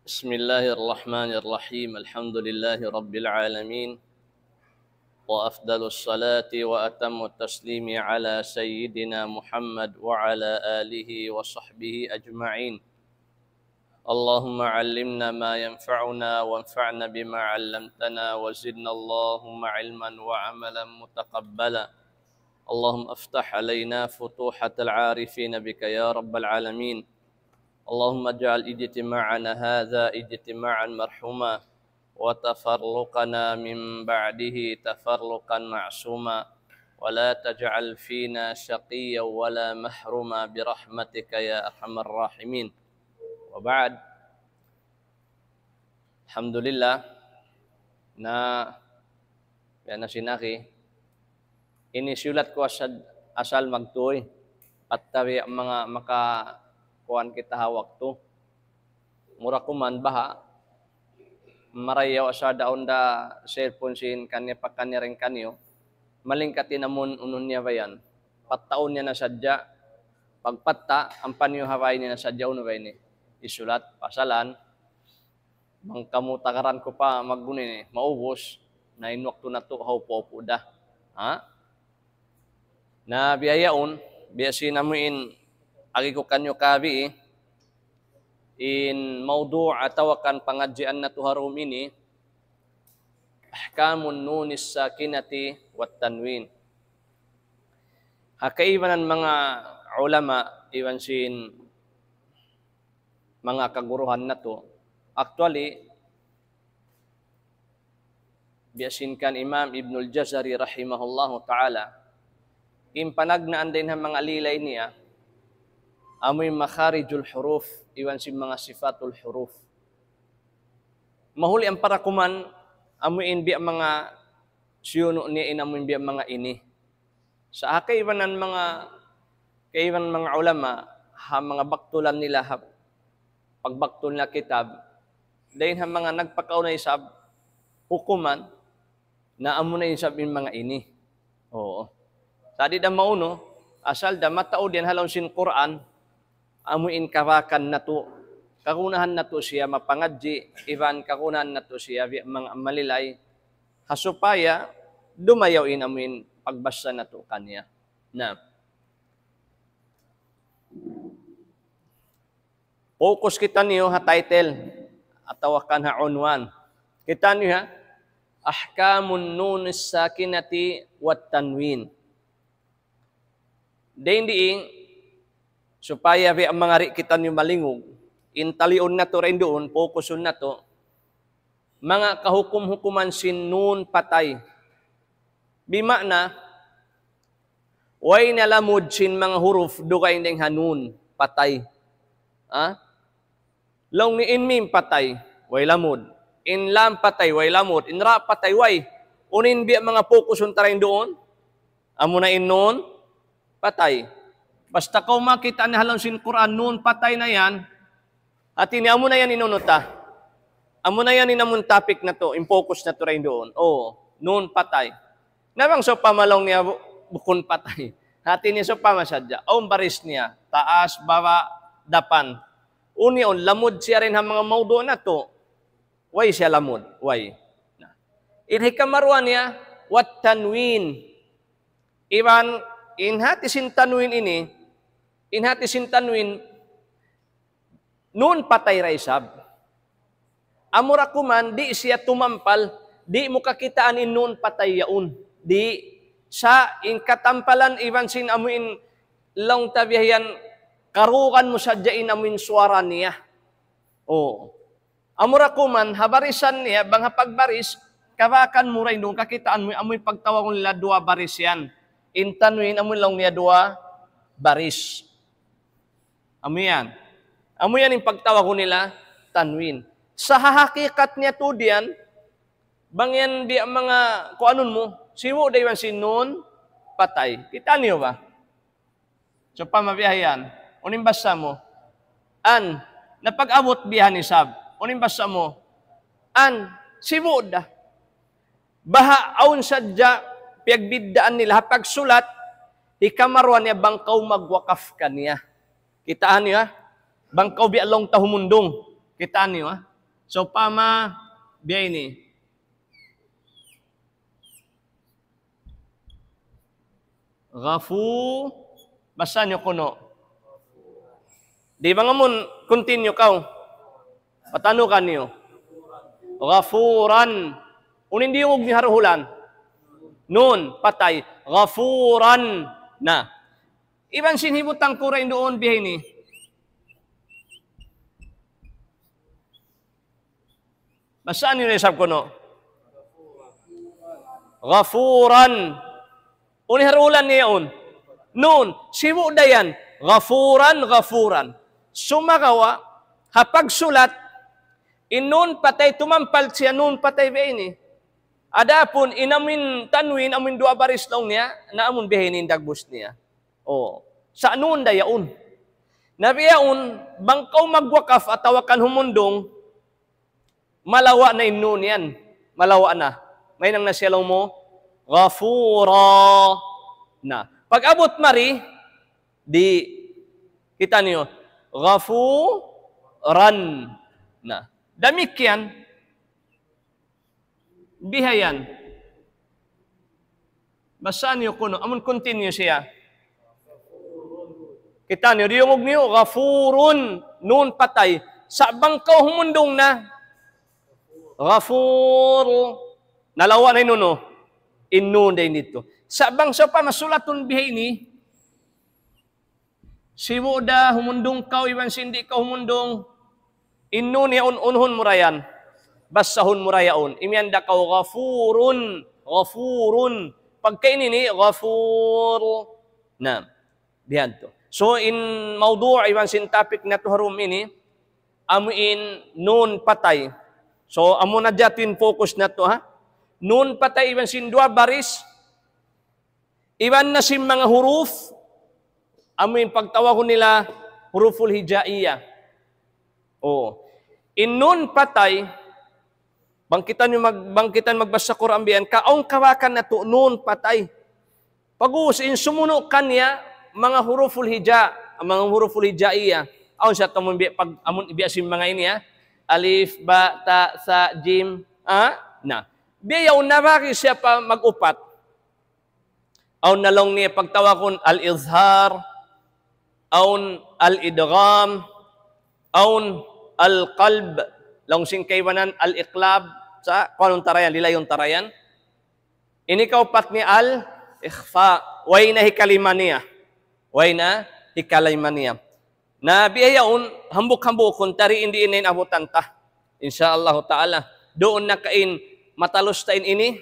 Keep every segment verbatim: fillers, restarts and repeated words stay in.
بسم الله الرحمن الرحيم. الحمد لله رب العالمين. وأفضل الصلاة وأتم التسليم على سيدنا محمد وعلى آله وصحبه أجمعين. اللهم علمنا ما ينفعنا وانفعنا بما علمتنا وزدنا اللهم علما وعملا متقبلا. اللهم افتح علينا فتوحة العارفين بك يا رب العالمين. اللهم اجعل اجتماعنا هذا اجتماعا مرحوما وتفرقنا من بعده تفرقا معصوما ولا تجعل فينا شقيا ولا محروما برحمتك يا أرحم الراحمين. وبعد. Alhamdulillah. Na, yan na sinaki. Ini siyulat ku asal, asal magtuy. Pattabi' manga maka kuwan kita ha waktu. Mura kuman baha'. Marayaw asal daun da cellphone sin kaniya pa kaniya rin kaniyo. Malingkat in amun unu niya ba yan. Pattaun niya na sadja. Pagpatta', ampa niyu ha bay niya na sadja unu ba ini. Isulat, pasalan. Bang kamu tagaran ku pa maguni ini, maubus, na in waktu natu' haupu-upu da. Ha? Na biya' yaun, biya' sin amu in agi ku kaniyu kabi, in mawdu' atawa kan pangadjian natu' ha dum ini, أحكام النون الساكنة والتنوين. Ha kaibanan manga ulama, iban sin manga kaguruhan natu'. Actually, biya' sin kan Imam Ibnul Jazari rahimahullahu ta'ala, in panagnaan dayn ha manga lilay niya, amu in makharijul huruf, iban sin manga sifatul huruf. Mahuli ampa ra kuman, amu in biya' manga siyunu' niya in amu in biya' manga ini. Sa' ha kaibanan manga, kaibanan manga ulama, ha manga baktulan nila, ha pagbaktul na kitab, dayn ha manga nagpakauna isab, hukuman, na amu na isab in manga ini. Oo. Sa' di' da maunu, asal da mataud yan ha lawm sin Qur'an, amu in kabakan natu', kagunahan natu' siya mapangadji', iban kagunahan natu' siya bi-, manga malilay, ha supaya dumayaw in amu in pagbasa natu' kaniya. Na. Focus kitaniyu ha title atawa kan ha unwan. Kitaniyu ha, أحكام النون الساكنة والتنوين. Dayn di, supaya biya' mangari kitaniyu malingug, in taliun natu' dayn duun, focusun natu', manga kahukum-hukuman sin nun patay. Bima'na, way na lamud sin manga huruf dugaing dayn ha nun patay. Ha? Laung niya in mim patay, way lamud. In lam patay, way lamud. In ra patay, way. Unu in biya' manga focusun ta dayn duun? Amu na in nun patay. Basta kaw makakita' na ha lawm sin Qur'an, nun patay na yan. Hati niya amu na yan in unu ta. Amu na yan in amun topic natu', in focus natu' dayn duun. Oo, nun patay. Na bang sawpama laung niya bu-, bukun patay. Hati niya sawpama sadja. Awn baris niya. Taas, baba', dapan. Unu yaun, lamud siya dayn ha manga mawdu' natu'. Way siya lamud, way. Na. In hikaruwa niya, wat tanwin. Iban, in hati sin tanwin ini, in hati sin tanwin, nun patay da isab. Amura kuman, di' siya tumampal, di' mu kakitaan in nun patay yaun. Di', sa' in katampalan iban sin amu in laung ta biya' yan, karugan mu sadja in amu in suwara niya. Oo. Amura kuman, ha barisan niya, bang ha pagbaris, kabakan mu dayn duun, kakitaan mu, amu in pagtawagun nila duwa baris yan. In tanwin, amu in laung niya duwa baris. Amu yan. Amu yan in pagtawagun nila tanwin. Sa' ha hakikat niya tuud yan, bang yan biya' manga kuanun mu, sibu' da iban sin nun patay. Kita' niyu ba? Sawpama biya' yan. Unu in basa mu? An. Na pag-abut biya' yan isab. Unu in basa mu? An. Sibu' da. Baha' awn sadja piyagbiddaan nila ha pagsulat, hikaruwa niya bang kaw magwakaf kaniya. Kitaa niyu, ha? Bang kaw biya' laung ta humundung. Kitaa niyu, ha? Sawpama, biya' ini. Ghafu-, basa niyu kunu'. Di' ba nga amun continue kaw? Patanukan niyu. Ghafuran. Unu in diyungug niyu ha duhulan? Nun, patay. Ghafuran. Na. Iban sin hibutang ku ra in duun biya' ini. Basa niyu na isab kunu'. Ghafuran. Unu in ha duhulan niya yaun? Nun. Sibu' da yan. Ghafuran, ghafuran. Sumagawa', ha pagsulat, in nun patay tumampal siya nun patay biya' ini. Adapun in amuin tanwin, amuin duwa baris laung niya, na amun biya' ini in dagbus niya. O, sa' nun da yaun. Na biya' yaun, bang kaw magwakaf atawa kan humundung, malawa' na in nun yan. Malawa' na. Mahinang na siya laung mu, ghafura. Na. Pag-abut mari, di', kita' niyu, ghafuran. Na. Damikkiyan, bihayan. Basa niyu kunu', amun continue siya. Kita' niyu, diyungug niyu, ghafurun, nun patay. Sa' bang kaw humundung na, ghafur, nalawa' na in nun, o. In nun da in didtu. Sa' bang sawpama sulatun biha ini, sibu' da, humundung kaw, iban sin di' kaw humundung. In nun yaun, unuhun mu ra yan. Basahun mu ra yaun. Imiyan da kaw ghafurun, ghafurun. Pagka ini ini, ghafur. Na, biya' hādtu. So, in mawdu' iban sin topic natu' ha dum ini, amu in nun patay. So, amu na jatu in focus natu', ha? Nun patay iban sin duwa baris, iban na sin manga huruf, amu in pagtawagun nila huruful hijaiyah. O. In nun patay, bang kita niyu mag-, bang kita magbasa Qur'an biya' yan, ka awn kawakan natu' nun patay. Pag'ubus in sumunu' kaniya, manga huruful hija, manga huruful hijaiyah. Awn sa amun biya' pag-, amun biya' sin manga ini, ha. Alif, ba, ta, sa, jim, ha? Na. Biya' yaun nabahagi' siya pa mag-upat. Awn na laung niya pagtawagun al-izhar, awn al-idgham, awn al-qalb, laung sin kaibanan al-iqlab, sa' kuanun ta ra yan, lilayun ta ra yan. Ini kaupat niya al-ikhfa, way na hikalima niya. Way na hikalima niya. Na biya' yaun, hambuuk-hambuukun ta, di' ini in abutan ta. Insya Allah Ta'ala. Duun na kain matalus ta in ini,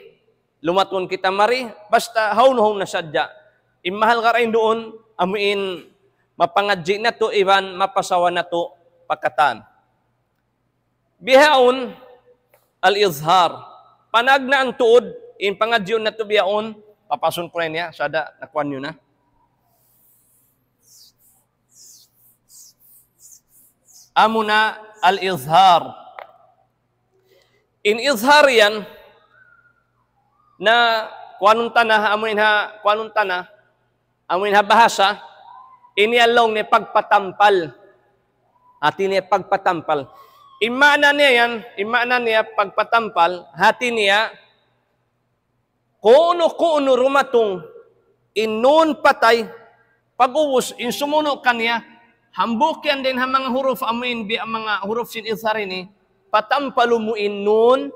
lumatun kita mari, basta hawnu-hawnu na sadja. In mahal ga' ra in duun, amu in mapangadji' natu' iban mapasawa natu' pa katan. Bihaun al-izhar. Panagnaan tuud, in pangadjiun natu' bihaun, papasun ku na ini, ha, sada nakuan niyu na. Amuna al-izhar. In izhar yan, na kuanun ta na, amuin ha, kuanun ta na, amuin ha bahasa, ini laung niya pagpatampal. Hati niya pagpatampal. In maana niya yan, in maana niya pagpatampal, hati niya, kunu-kunu dumatung in nun patay, pag'ubus in sumunu' kaniya, hambuuk yan dayn ha manga huruf amuin biya' manga huruf sin izhar ini, patampalun mu in nun,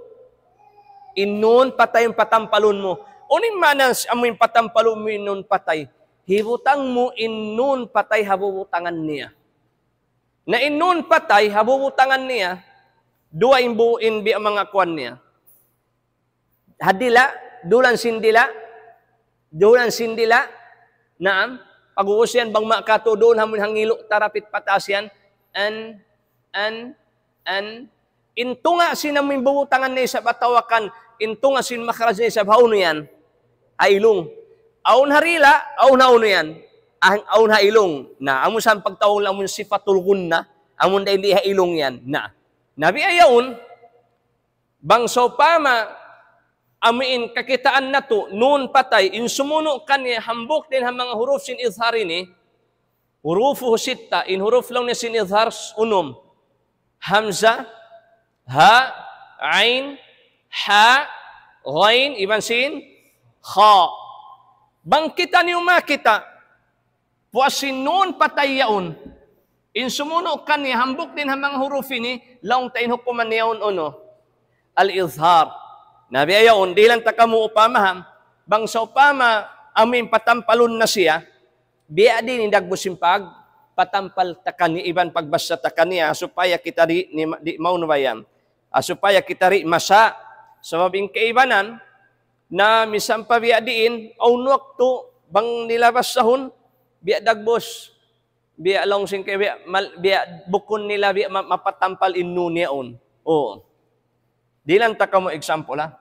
in nun patay in patampalun mu. Unu in maana amuin patampalun mu in nun patay? Hibutang mu in nun patay ha bubutangan niya. Na in nun patay ha bubutangan niya, duwa in bu-, in biya' manga kuan niya. Ha dila', dulan sin dila', dulan sin dila', naam, pag'ubus yan bang makatu' duun ha amun hangilu' tarapit pataas yan, an, an, an, in tunga' sin amuin bubutangan niya isab atawa kan, in tunga' sin makhraj niya isab hawnu yan, ha ilung. Awn ha dila', awn hawnu yan, ah, awn ha ilung. Na, amu sa in pagtawagun amun sifatul ghunnah, amun dayn di ha ilung yan. Na, na biya' yaun, bang sawpama, amuin kakitaan natu', nun patay, in sumunu' kaniya hambuuk dayn ha manga huruf sin izhar ini, hurufuhu sitta, in huruf laung niya sin izhar unum. Hamza, Ha, ain, ha, ghain, iban sin, kha. Bang kitaniyu makakita', puas sin nun patay yaun. In sumunu' kaniya hambuuk dayn ha manga huruf ini, laung ta in hukuman niya yaun unu. Al-izhar. Na biya' yaun, dihilan ta kamu upama ha. Bang sawpama, amu in patampalun na siya, biya' diin in dagbus sin pag, patampal ta kaniya iban pagbasa ta kaniya, supaya kita di', ni, di' maunu ba yan. Ah, supaya kita di' masa', sabab in kaibanan, na misan pa biya' diin, awn waktu, bang nila basahun, biya' dagbus, biya' laung sin kay, biya', mal-, biya' bukun nila, biya' ma-, mapatampal in nun yaun. Oo. Dihilan ta kamu example, ha?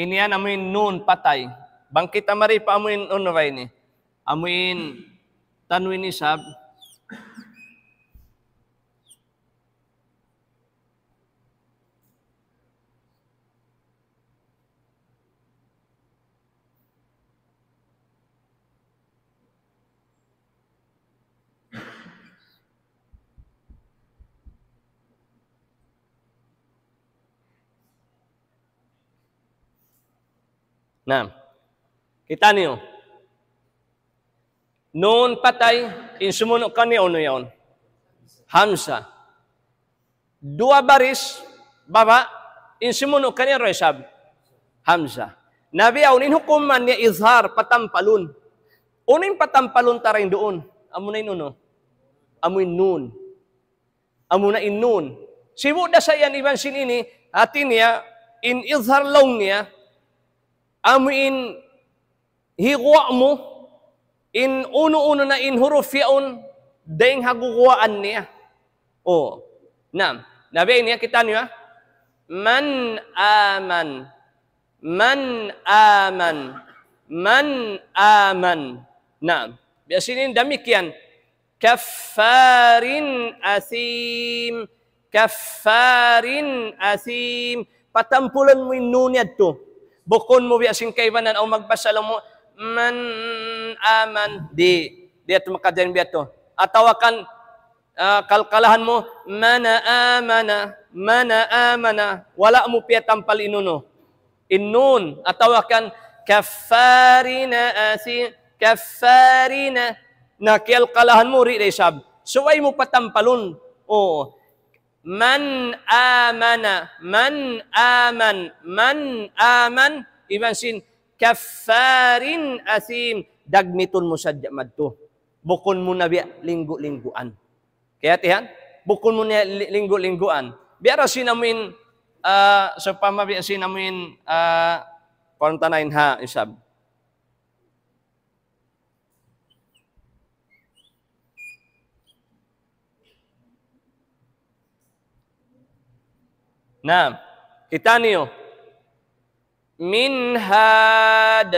Ini yan amu in nun patay. Bang kita mari pa amu in unu ba ini. Amu in tanwin isab. Na. Kitaniyu. Nun patay, in sumunu' kaniya unu yaun. Hamza. Duwa baris, baba', in sumunu' kaniya unu isab. Hamza. Na biya' yaun in hukuman niya izhar, patampalun. Unu in patampalun ta dayn duun? Amu na in unu? Amu in nun. Amu na in nun. Sibu' da sa yan iban sin ini, hati niya, in izhar laung niya, amu in higuwa' mu, in unu-unu na in huruf yaun, dayng ha guwaan niya. Oh. Naam. Na biya' ini, kitaniyu, ha? Man aman. Man aman. Man aman. Naam. Biya' sin ini damikkiyan. Kaffarin asim. Kaffarin asim. Patampalun mu in nun yadtu. Bukun mu biya' sin kaibanan aw magbasa laung mu, man aman. Di'. Di' yadtu makajari biya' yadtu. Atawa kan, ah, kalkalahan mu, mana amana, mana amana. Wala' mu piyatampal in unu. In nun. Atawa kan, kaffarina asi, kaffarina. Na kiyalkalahan mu, di' da isab. Subay mu patampalun. Oo. Man amana, man aman, man aman, iban sin kaffarin asim, dagmitun mu sadja madtu. Bukun mu na biya' linggu-lingguan. Kiyahatihan? Bukun mu na li-, linggu-lingguan. Biya' da sin amuin, ah, sawpama biya' sin amuin, ah, kuwan ta na in ha isab. Na, kitaniyu. Minhad.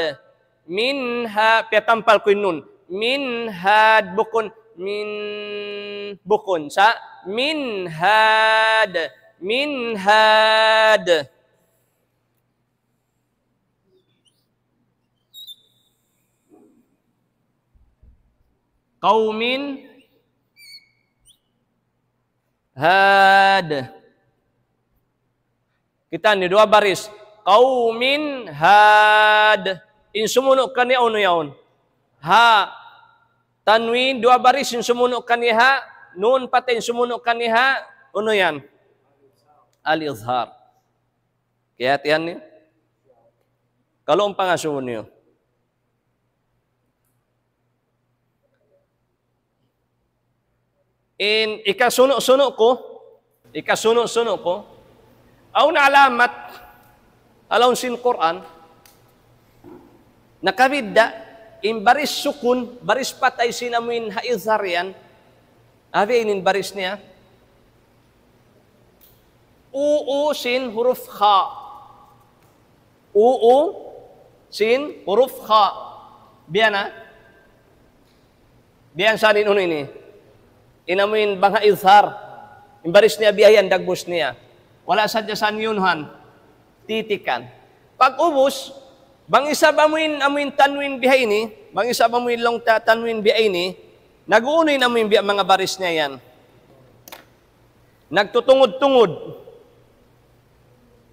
Minha-, piyatampal ku in nun. Minhad, bukun. Min, bukun. Sa, minhad. Minhad. Qawmin had. Kitaniyu duwa baris. Qawmin had. In sumunu' kaniya unu yaun? Ha. Tanwin, duwa baris, in sumunu' kaniya ha. Nun patay, in sumunu' kaniya ha. Unu yan? Al-izhar. Kiyahatihan niyu? Kalu in pangasubu niyu. In ikasunu'-sunu' ku, ikasunu'-sunu' ku, awn alamat, ha lawm sin Qur'an, nakabidda', in baris sukun, baris patay sin amuin ha izhar yan, abi in baris niya, uu sin huruf kha. Uu sin huruf kha. Biya' na? Biya' sa in unu ini. In amuin bang ha izhar. In baris niya biya' yan dagbus niya. Wala' sadja sa in yun han. Titikan. Pag-ubus, bang isab amuin, amuin tanwin bihaini, bang isab amuin laung ta tanwin bihaini, nag-unu in amuin biya' manga baris niya yan. Nagtutungud-tungud.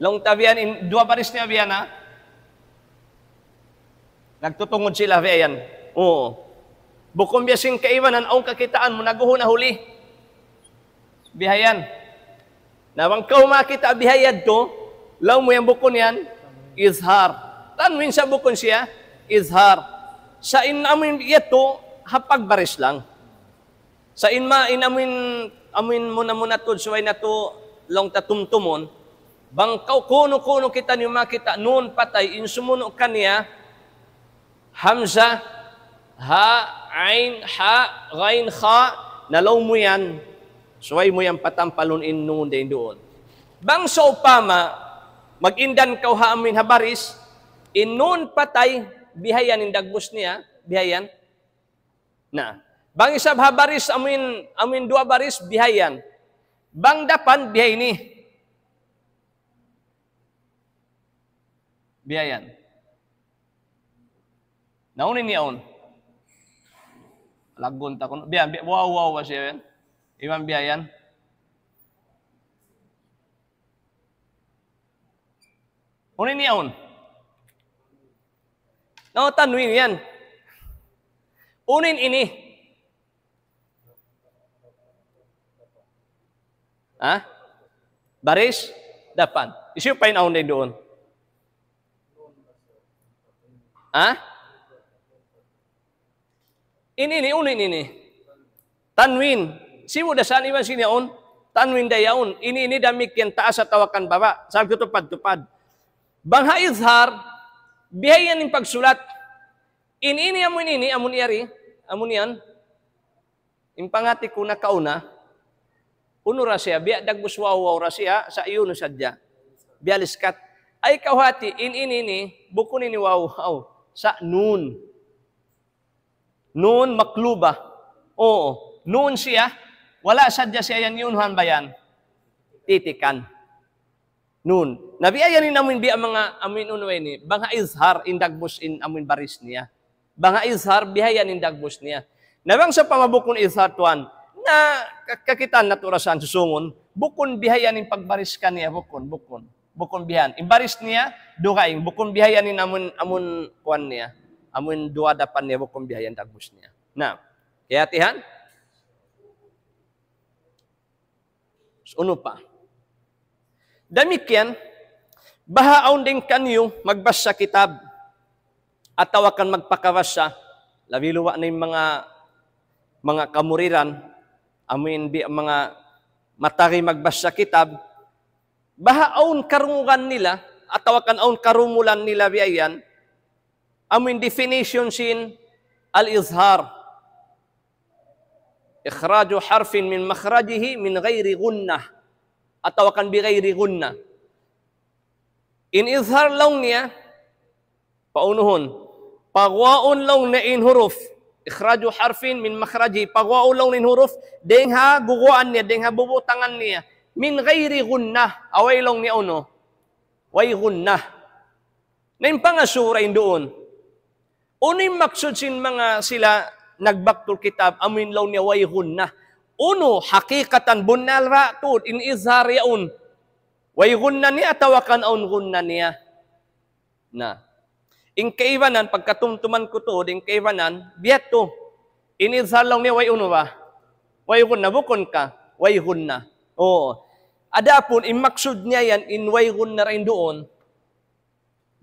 Laung ta biya' yan, in, duwa baris niya biya' yan, ha? Nagtutungud sila, biya' yan. Oo. Bukun biya' sin kaibanan, awn kakitaan mu, nag-uhun na huli. Biya' yan. Na bang kaw makakita' biya' yadtu, laung mu yan bukun yan, izhar. Tanwin sa bukun siya, izhar. Sa' in amuin yadtu, ha pagbaris lang. Sa' in ma, in amuin, amuin muna-muna tuud, subay natu', laung ta tumtumun. Bang kaw kunu-kunu kitaniyu makakita', nun patay, in sumunu' kaniya, hamza, ha, ain, ha, ghain, kha, na laung mu yan. Subay mu yan patampalun in nun dayn duun. Bang sawpama, mag-indan kaw ha amuin ha baris, in nun patay, bihayan in dagbus niya, bihayan. Na, bang isab ha baris, amuin, amuin duwa baris, bihayan. Bang dapan, bihaini. Bihayan. Na, unu in yaun? Lagun ta kunu'. Biya', biya', waw, waw, ba siya yan? Iban biya' yan. Unu in yaun? Na, tanwin yan. Unu in ini? Ha? Baris? Dapan. Hisiyu pa in awn dayn duun? Ha? Ini, ini, unu in ini? Tanwin. Sibu' da sa' iban sin yaun? Tanwin da yaun. Ini, ini damikkiyan taas atawa kan baba'. Sa' tupad-tupad. Bang ha izhar, bihayan in pagsulat. Ini, ini, amun ini, amun yari, amun yan. In pangati ku nakauna, unu ra siya, biya' dagbus waw, waw ra siya, sa' unu sadja. Biya' liskat. Ay kawhati, in, in, ini, bukun ini waw, waw. Sa' nun. Nun makluba. Oo. Nun siya, wala' sadja siya yan, yun han bayan. Titikan. Nun. Na biya' yan in amuin biya' manga amuin unu ini. Bang ha izhar in dagbus in amuin baris niya. Bang ha izhar biya' yan in dagbus niya. Na bang sawpama bukun izhar tuwan. Na ka-, kakitaan natu' ra sa' susungun. Bukun biya' yan in pagbaris kaniya. Bukun, bukun. Bukun biya' yan. In baris niya, dugaing. Bukun biya' yan in amun, amun kuwan niya. Amun duwa dapan niya, bukun biya' yan dagbus niya. Na, kiyahatihan? Unu pa? Damikkiyan, baha' awn dayn kaniyu magbasa kitab atawa kan magpakabasa, labi luwa' na in manga, manga kamuriran, amuin biya' manga matari magbasa kitab, baha' awn karungugan nila atawa kan awn karumulan nila biya' yan, amuin definition sin al-izhar. إخراج حرف من مخرجه من غير غنة. Atawa kan بغير غنة. In izhar laung niya, paunuhun. Paguwaun laung niya in huruf. إخراج حرف من مخرجه. Paguwaun laung niya in huruf. Dayng ha guguwaan niya, dayng ha bubutangan niya. من غير غنة. Way laung niya unu. Way gunnah. Na in pangasubu ra in duun. Unu in maksud sin manga sila nagbaktul kitab, amuin laung niya way gunnah. Unu, hakikatan bunnal ra tuud, in izhar yaun. Way gunnah niya atawa kan awn gunnah niya. Na. In kaibanan, pagkatumtuman ku tuud, in kaibanan, biya' tu. In izhar laung niya way unu ba? Way gunnah, bukun ka? Way gunnah. Oo. Adapun, in maksud niya yan, in way gunnah ra in duun.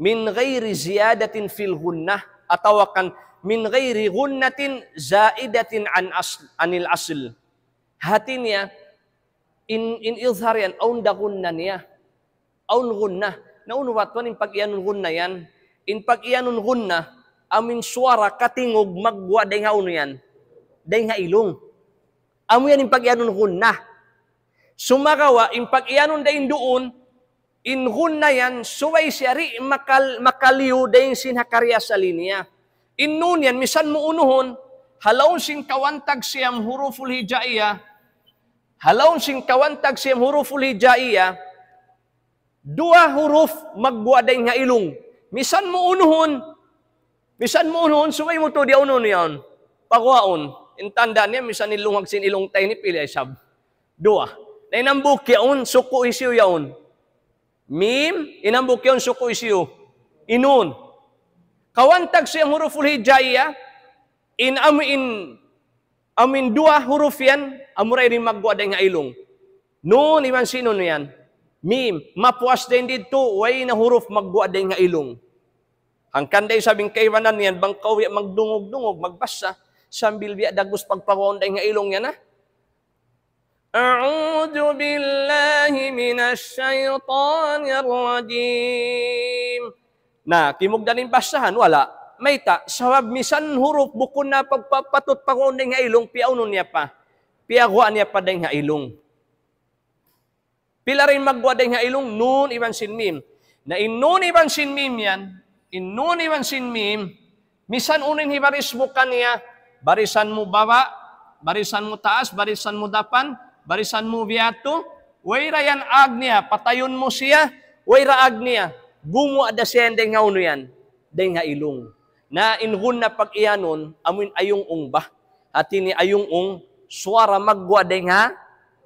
من غير زيادة في الغنة, atawa kan من غير غنة زائدة عن أصل، عن الأصل. Hati niya, in, in izhar yan, awn da gunnah niya. Awn gunnah. Na unu ba tuwan in pag-iyanun gunnah yan? In pag-iyanun gunnah, amuin suwara katingug magguwa' dayng ha unu yan? Dayng ha ilung. Amu yan in pag-iyanun gunnah. Sumagawa', in pag-iyanun da in duun, in gunnah yan, subay siya di' makal-, makaliyu dayn sin ha kariasali niya. In nun yan, misan mu unuhun, ha lawm sin kawhaan tag siyam huruful hijaiya, ha lawm sin kawhaan tag siyam huruful hijaiya, Duwa huruf magguwa' dayn ha ilung. Misan mu unuhun, misan mu unuhun, subay mu tuud yaun unu yaun. Paguwaun. In tanda' niya, misan in lunghag sin ilung ta ini pila isab. Duwa. Na in hambuuk yaun, suku' hisiyu yaun? Mim, in hambuuk yaun suku' hisiyu? In nun. Kawantag sin huruful hijaiya, in amu in, amu in duwa huruf yan, amura ini magguwa' dayn ha ilung. Nun iban sin unu yan? Mim, mapuas dayn didtu, way na huruf magguwa' dayn ha ilung. Hangkan da isab in kaibanan yan, bang kaw biya' magdungug-dungug, magbasa, sambil biya' dagbus pagpaguwaun dayn ha ilung yan, ha? أعوذ بالله من الشيطان الرجيم. Na, kimugdan in basahan, wala'. Mayta', sabab misan huruf bukun na pagpapatut paguwaun dayn ha ilung, piyaunun niya pa. Piyaguwa' niya pa dayn ha ilung. Pila ra in magguwa' dayn ha ilung, nun iban sin mim. Na in nun iban sin mim yan, in nun iban sin mim, misan unu in hibaris mu kaniya, barisan mu baba', barisan mu taas, barisan mu dapan, barisan mu biyadtu, wayra yan ag niya, patayun mu siya, wayra ag niya, gumuwa' da siya yan dayn ha unu yan, dayn ha ilung. Na in gunna pag-iyanun, amu in ayung-ung ba. Hati niya ayung-ung, suwara magguwa' dayn ha,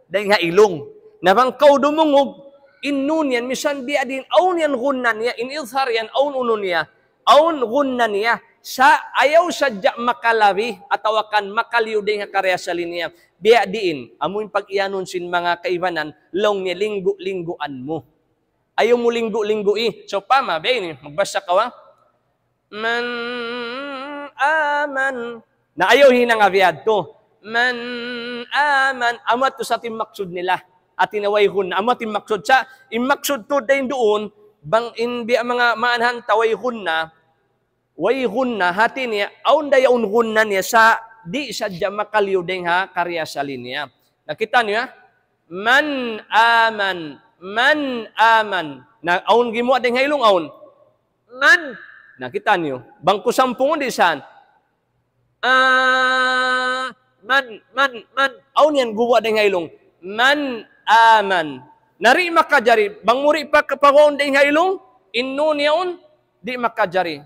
dayn ha ilung. Na bang kaw dumungug, in nun yan, misan biya' diin, awn yan gunna niya, in izhar yan, awn unu niya, awn gunna niya, sa' ayaw sadja makalabi, atawa kan makaliyu dayn ha kariasali niya. Biya' diin, amu in pag-iyanun sin manga kaibanan, laung niya linggu-lingguan mu. Ayaw mu linggu-linggui. Sawpama, biya' ini, magbasa kaw, ha? Man aman. Na ayaw hinanga biyadtu. Man aman. Amu yadtu sa' in maksud nila. Hati niya way gunna. Amu yadtu in maksud sa', in maksud tuud dayn duun, bang in biya' manga maanahan ta way gunna, way gunna, hati niya, awn da yaun gunna niya sa' di' sadja makaliyu dayn ha kariasali niya. Na kita' niyu, ha? Man aman, man aman. Na awn gimuwa' dayn ha ilung awn. Man. Na kita' niyu. Bang ku sampungun di' san. Ah, man, man, man. Awn yan guwa' dayn ha ilung. Man aman. Na di' makajari. Bang mu di' pa, paguwaun dayn ha ilung, in nun yaun, di' makajari.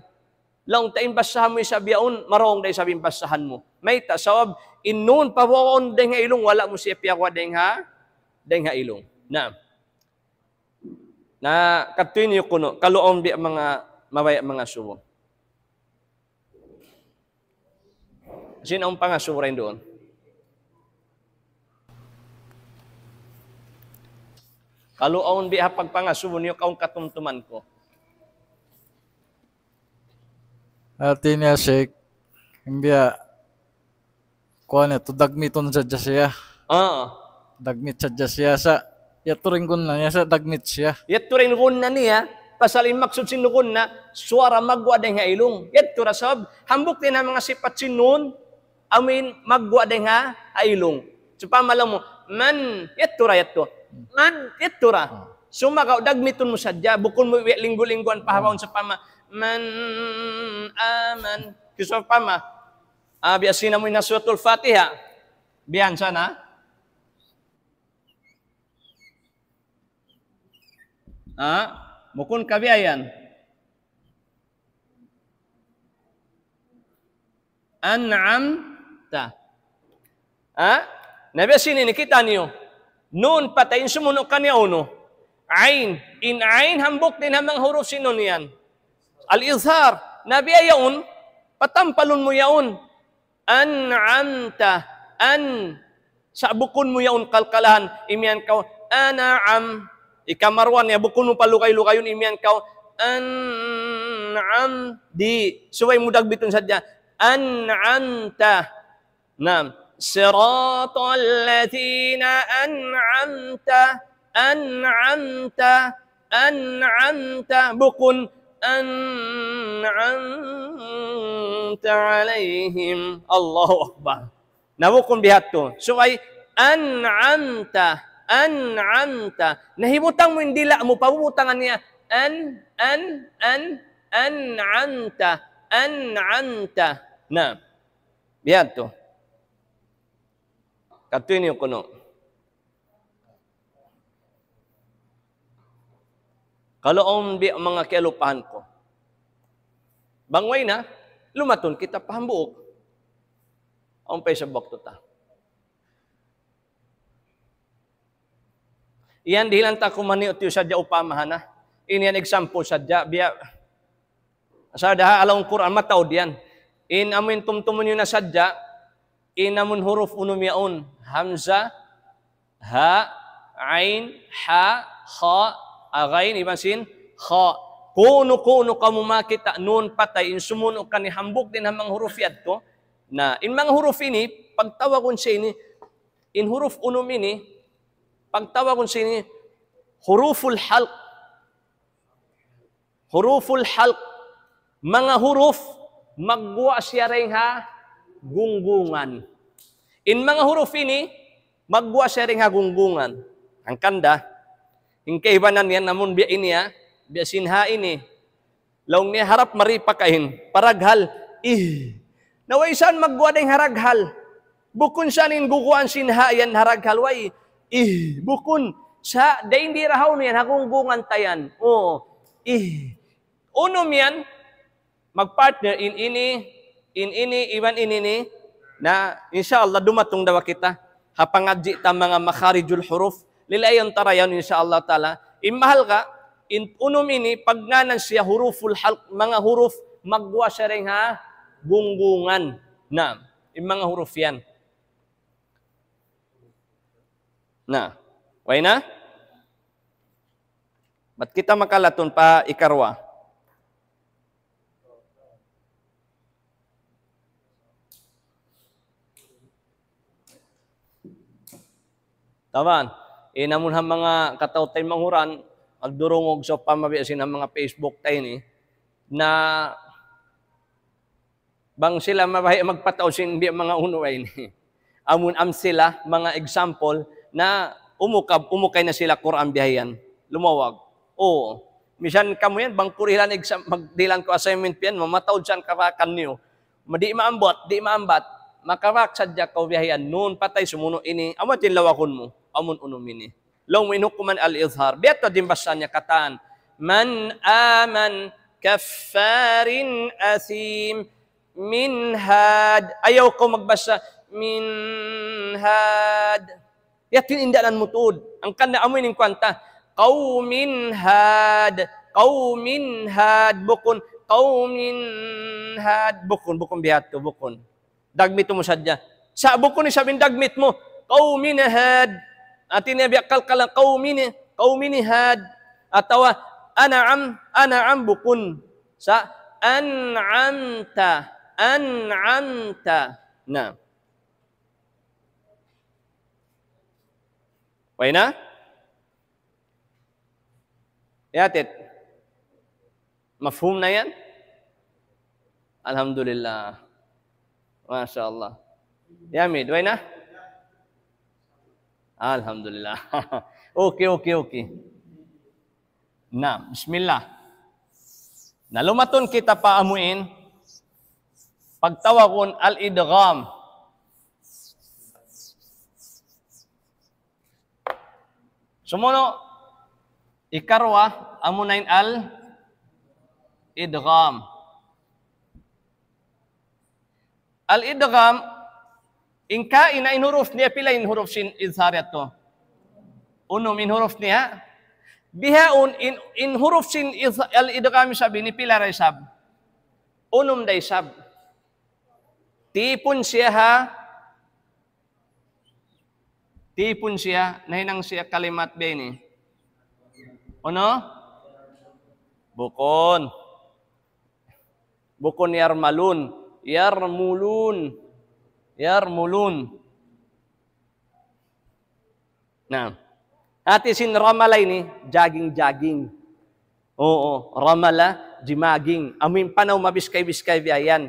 Laung ta in basahan mu isab yaun, marayaw da isab in basahan mu. Mayta', sabab in nun paguwaun dayn ha ilung, wala' mu siya piyaguwa' dayn ha, dayn ha ilung. Na. Na, katu' ini kunu', kalu awn biya' manga, mabaya' mangasubu. Sin awn pangasubu dayn duun. Kalu awn biya' ha pagpangasubu niyu, kaun katumtuman ku. Hati niya, Sheikh, in biya', kuwan niya, tu dagmitun sadja siya. Ah. Dagmit sadja siya sa', yadtu da in gunna niya sa' dagmit siya. Yadtu da in gunna niya, pasal in maksud sin gunna, suwara magguwa' dayn ha ilung. Yadtu da sabab, hambuuk dayn ha manga sipat sin nun, amu in magguwa' dayn ha, ha ilung. Sawpama laung mu, man, yadtu da, yadtu. Man, yadtu da. Ah. Sumagawa', dagmitun mu sadja, bukun mu linggu-lingguan pa ha baun sawpama. Man, aman. Sawpama, ah, biya' sin amu in Suratul Fatiha. Biya' yan sa' na. Ha? Bukun ka biya' yan. An'amta. Ha? Na biya' sin ini, kita' niyu. Nun patay in sumunu' kaniya unu. Ain. In ain hambuuk dayn ha manga huruf sin nun yan. Al-izhar. Na biya' yaun, patampalun mu yaun. An'amta. An. Sa' bukun mu yaun kalkalahan, imiyan kaw, an'am. Ikamaruwa niya, bukun mu palugay-lugayun, imiyan kaw, an'am. Di', subay mu dagbitun sadja. An'amta. Naam. صراط الذين أنعمت، أنعمت، أنعمت. Bukun أنعمت عليهم. Allahu Akbar. Na bukun bihadtu. Subay, an'amta, an'amta. Na hibutang mu in dila' mu, pabubutangan niya. An, an, an, an'amta, an'amta. Na, bihadtu. Katu' ini kunu'. Kalu awn biya' manga kiyalupahan ku. Bang way na, lumatun kita pa hambuuk. Awn pa isab waktu ta. Yan dihilan ta ku maniyu-tiyu sadja upamahan na. Ini yan example sadja, biya' sa dahaalaun Qur'an, mataud yan. In amu in tumtumun niyu na sadja, in amun huruf unum yaun, hamza, ha, ain, ha, kha, ghain, iban sin, kha. Kunu-kunu kamu makakita' nun patay, in sumunu' kaniya hambuuk dayn ha manga huruf yadtu. Na, in manga huruf ini, pagtawagun siya ini, in huruf unum ini, pagtawagun siya ini, huruful halq. Huruful halq, manga huruf magguwa' siya dayn ha gunggungan. In manga huruf ini, magguwa' siya dayn ha gunggungan. Hangkan da, in kaibanan yan, amun biya' ini, ha, biya' sin ha ini. Laung niya harap mari pakain, paraghal, ih. Na way sa magguwa' dayn ha raghal. Bukun sa in guguwaan sin ha yan ha raghal, way. Ih, bukun. Sa, dayn di rahaw niyan, ha gunggungan ta yan. Oo. Ih. Unum yan, magpartner in ini, in ini, iban in ini. Na, insya Allah, dumatung da kita ha pangadji' ta manga makharijul huruf. Lilayun ta ra yan, insya Allah ta'ala. In mahalga', in unum ini, pagngānan siya huruful halq, manga huruf, magguwa' siya dayn ha gunggungan. Na, in manga huruf yan. Na, way na? Bat kita makalatun pa ikaruwa? Taman, in amun ha manga kataw-taymanghuran, magdurungug sa pamabiya sin ha manga Facebook ta ini, na bang sila mabahi' magpataud sin biya' manga unu ini. Amun amsila, manga example, na umukab, umukay na sila Qur'an biya' yan. Lumawag. Oo. Misan kamu yan, bang ku dihilan exam, magdihilan ku assignment yan, mamataud sa karakan niyu. Ma-, di' maambat, di' maambat. Makarak sadja kaw biya' yan. Nun patay sumunu' ini. Amu in lawagun mu. Amun unum ini. Laung mu in hukuman al-izhar. Biya' tu in basa niya katan. من آمن كفار أثيم من هاد. Ayaw kaw magbasa من هاد. Yadtu in daanan mu tuud. Hangkan da amu in kuwan ta. قوم هاد. قوم هاد. Bukun. قوم هاد. Bukun, bukun biya' hādtu, bukun. Dagmit mu sadja. Sa' bukun isab in dagmit mu. قوم هاد. Hāti niya biya' kalkalan قوم، قوم هاد. Atawa أنعم، أنعم bukun. Sa' أنعمت، أنعمت. Na. Way na? Yatit. Mafhum na yan? Alhamdulillah. Masha Allah. Yamid, way na? Alhamdulillah. Okay, okay, okay. Na, bismillah. Na lumatun kita pa amuin, pagtawagun al-idgham. Sumunu', ikaruwa, amuna in al-idgham. Al-idgham, in kaina in huruf niya, pila in huruf sin izhar yadtu? Unum in huruf niya. Bihaun in, in huruf sin iz-, al-idgham isab ini pila da isab? Unum da isab. Tipun siya ha Tipun siya, nahinang siya kalimat biya' ini. Unu? Bukun. Bukun yarmalun. Yarmulun. Yarmulun. Na. Hāti sin ramala ini, jaging-jaging. Oo, ramala, jimaging. Amu in panaw mabiskay-biskay biya' yan.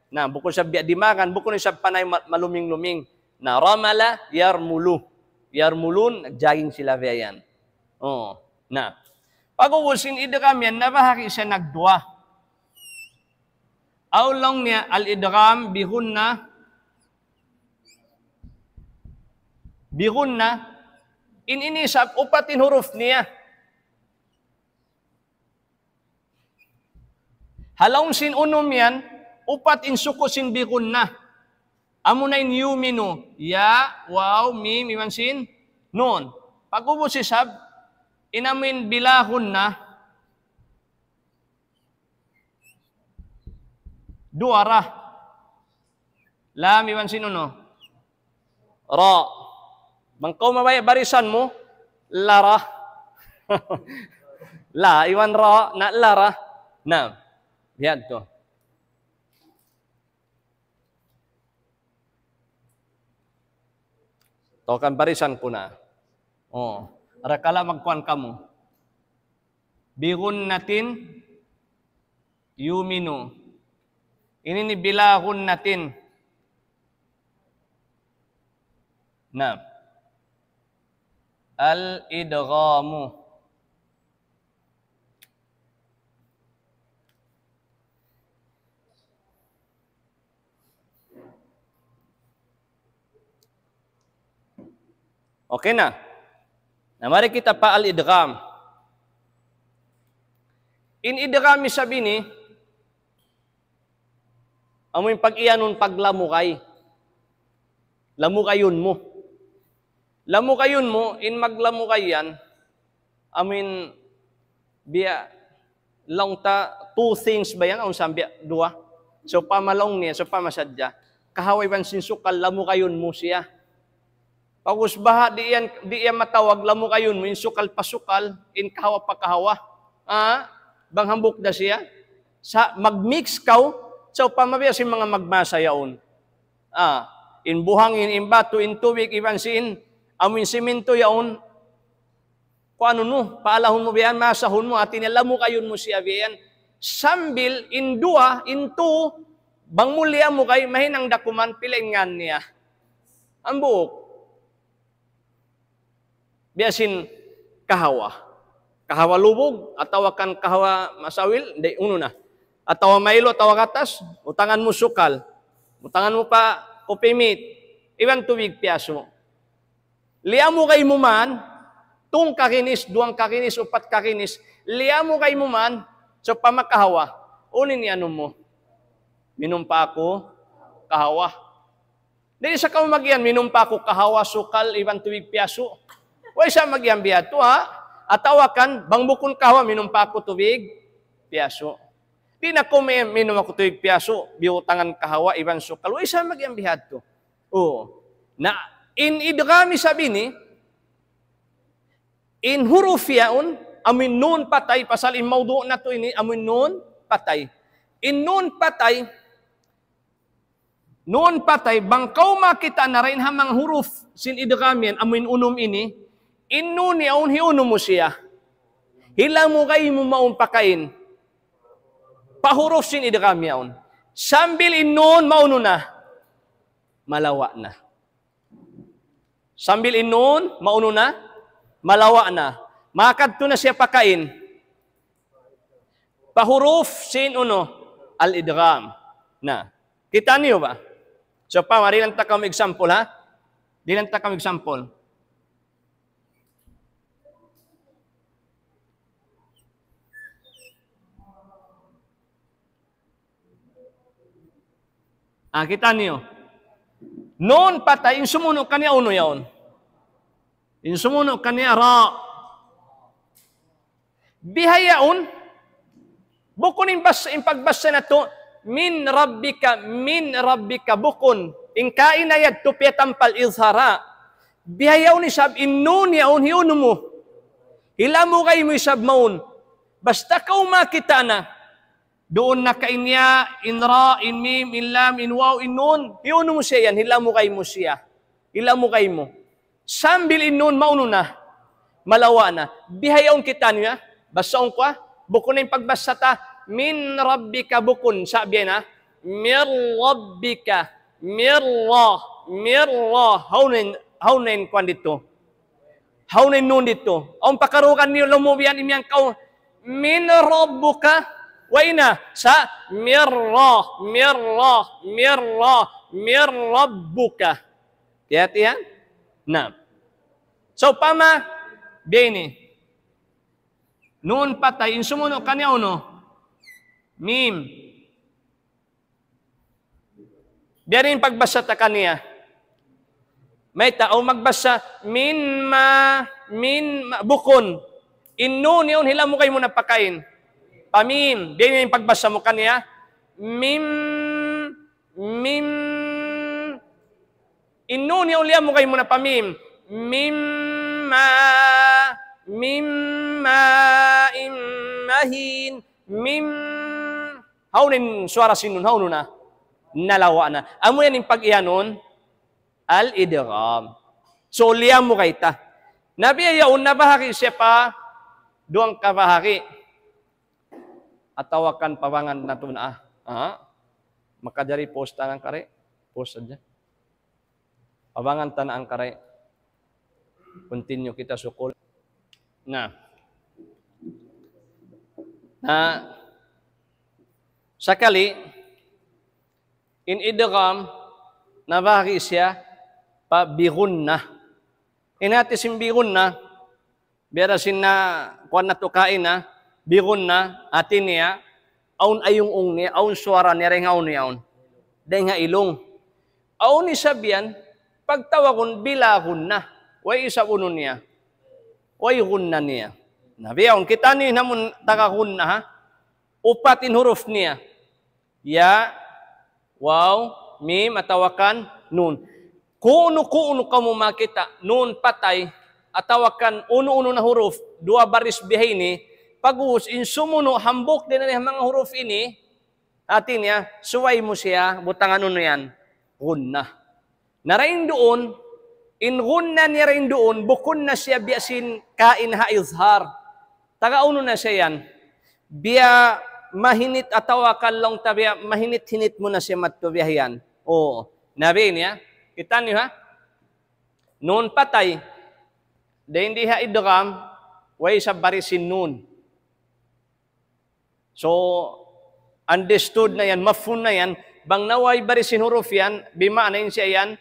Na, bukun sa biya' dimagan, bukun sa panaw ma-, maluming-luming. Na, ramala, yarmulu. Yarmulun, nagjaging sila biya' yan. Oo, na. Pag'ubus in idgham yan, nabahagi' siya nagduwa. Awn laung niya, al-idgham, bi ghunna, bi ghunna, in ini isab upat in huruf niya. Ha lawm sin unum yan, upat in suku' sin bi gunnah. Amuna in yuminu, ya, waw, mim, iban sin nun. Pag'ubus isab, in amuin bila gunnah, duwa ra. Lam iban sin unu? Ra. Bang kaw mabaya' barisan mu, la ra. La iban ra, na la ra. Na, biya' tu. Tawkan barisan ku na. Oh, arakala' magkuan kamu. Bi ghunnatin yuminu. Ini ni bila ghunnatin. Na. Al-idghamu. Okay na. Na mari kita pa al-idgham. In idgham isab ini, amu in pag-iyanun paglamugay. Lamugayun mu. Lamugayun mu, in maglamugay yan, amu in biya' laung ta two things ba yan? Awn sambiya' duwa. So, pamalaung niya, so, pamasadja. Kahawa iban sin sukal, lamugayun mu siya. Pag'ubus baha' di' yan, di' yan matawag lamugayun mu, in sukal pa sukal, in kahawa pa kahawa. Ah, bang hambuuk da siya. Sa' mag-mix kaw, sa' upama biya' sin manga magmasa yaun. Ah, in buhangin, in batu, in tubig, iban sin, amu in simintu yaun, kuanun mu, paalahun mu biya' yan, masahun mu, hati niya lamugayun mu siya biya' yan. Sambil in duwa, in two, bang mu liamugay, mahinang dakuman, pila in ngān niya. Hambuuk. Biya' sin kahawa. Kahawa lubug, atawa kan kahawa masawil, di' unu na. Atawa mailu, atawa gatas, butangan mu sukal. Butangan mu pa kupimit. Iban tubig piyasu'. Liamugay mu man, tūng kaginis, duwang kaginis, upat kaginis, liamugay mu man, sa' upama kahawa, unu in iyanun mu? Minum pa aku kahawa. Di' sa kaw magiyan, minum pa aku kahawa, sukal, iban tubig piyasu'. Way sa magiyan biya' tu, ha? Atawa kan, bang bukun kahawa, minum pa aku tubig piyasu'. Di' na kaw mi-, minum aku tubig piyasu', biyutangan kahawa, iban sukal. Way sa magiyan biya' tu. Oh. Na, in idgham isab ini, in huruf yaun, amu in nun patay, pasal in mawdu' natu' ini, amu in nun patay. In nun patay, nun patay, bang kaw makita' na dayn ha manga huruf sin idgham yan, amu in unum ini, in nun yaun, hiunu mu siya. Hilamugay mu mawn pakain. Pa huruf sin idgham yaun. Sambil in nun, maunu na. Malawa' na. Sambil in nun, maunu na, malawa' na. Makadtu na siya pakain. Pa huruf sin unu, al-idgham. Na, kita' niyu ba? So, pa, mari lang ta kamu example, ha? Di lang ta kamu example. Ah, kita' niyu. Nun patay, in sumunu' kaniya unu yaun? In sumunu' kaniya ra. Bihaun, bukun in bas-, in pagbasa natu', min rabbika, min rabbika, bukun. In kaina yadtu piyatampal izhara. Bihaun isab in nun yaun hiunu mu. Hilamugay mu isab mawn. Basta kaw makita' na. Duun na kain ya, in ra, in mim, in lam, in waw, in nun. Hiunu mu siya yan, hilamugay mu siya. Hilamugay mu. Sambil in nun maunu na. Malawa' na. Bihaun kita' niyu, ha? Basaun ku, ha? Bukun na in pagbasa ta. Min rabbika bukun. Sa' biya' na. Mir rabbika. Mir ra. Mir ra. Hawnu in, hawnu in kuwan ditu. Hawnu in nun ditu. Awn pakarugan niyu lumubiyan imiyan kaw. Min rabbuka. Way na. Sa' mir ra, mir ra, mir ra, mir rabbuka. Kiyahatihan? Na. So, upama, biya' ini. Nun patay, in sumunu' kaniya unu? Mim. Biya' diin pagbasa ta kaniya? Mayta', awn magbasa, min ma, min ma, bukun. In nun yaun, hilamugay mu na pakain. Pa mim. Biya' diin pagbasa mu kaniya? Mim, mim. In nun yaun, hilamugay mu na pa mim. Mim ma, mim ma, im mahin. Mim. Hawnu in suwara sin nun, hawnu na? Nalawa' na. Amu yan in pag-iyanun, al-idgham. So, liyamu kayta. Na biya' yaun, nabahagi' siya pa duwang kabahagi'. Atawa kan pabangan natu' na, ah. Ha? Makajari pause ta na kari. Pause sadja. Pabangan ta na kari. Continue kita sukul. Na. Na, sakali, in idgham, nabahagi' siya pa bi ghunnah. In hati sin bi ghunnah, biya' da sin na, kuwan natu' kaina, bi ghunnah, hati niya, awn ayung-ung niya, awn suwara niya, dayn ha unu yaun? Dayn ha ilung. Awn isab yan, pagtawagun bila ghunnah. Way isab unu niya. Way ghunnah niya. Na biya' yaun, kitaniyu in amun taga ghunnah, ha? Upat in huruf niya. Ya, waw, mim, atawa kan nun. Ku'nu-ku'nu kamu makakita', nun patay, atawa kan unu-unu na huruf, duwa baris biya' ini, pag'ubus in sumunu' hambuuk dayn ha manga huruf ini, hati niya, subay mu siya, butangan unu yan, ghunnah. Na dayn duun, in ghunnah niya dayn duun, bukun na siya biya' sin kain ha izhar. Taga unu na siya yan? Biya' mahinit atawa kan laung ta biya' mahinit-hinit mu na siya madtu biya' yan. Oo. Na biya' ini, ha? Kitaniyu, ha? Nun patay. Dayn di ha idgham, way isab baris sin nun. So, understood na yan, mafhum na yan, bang na way baris sin huruf yan, bima'na in siya yan,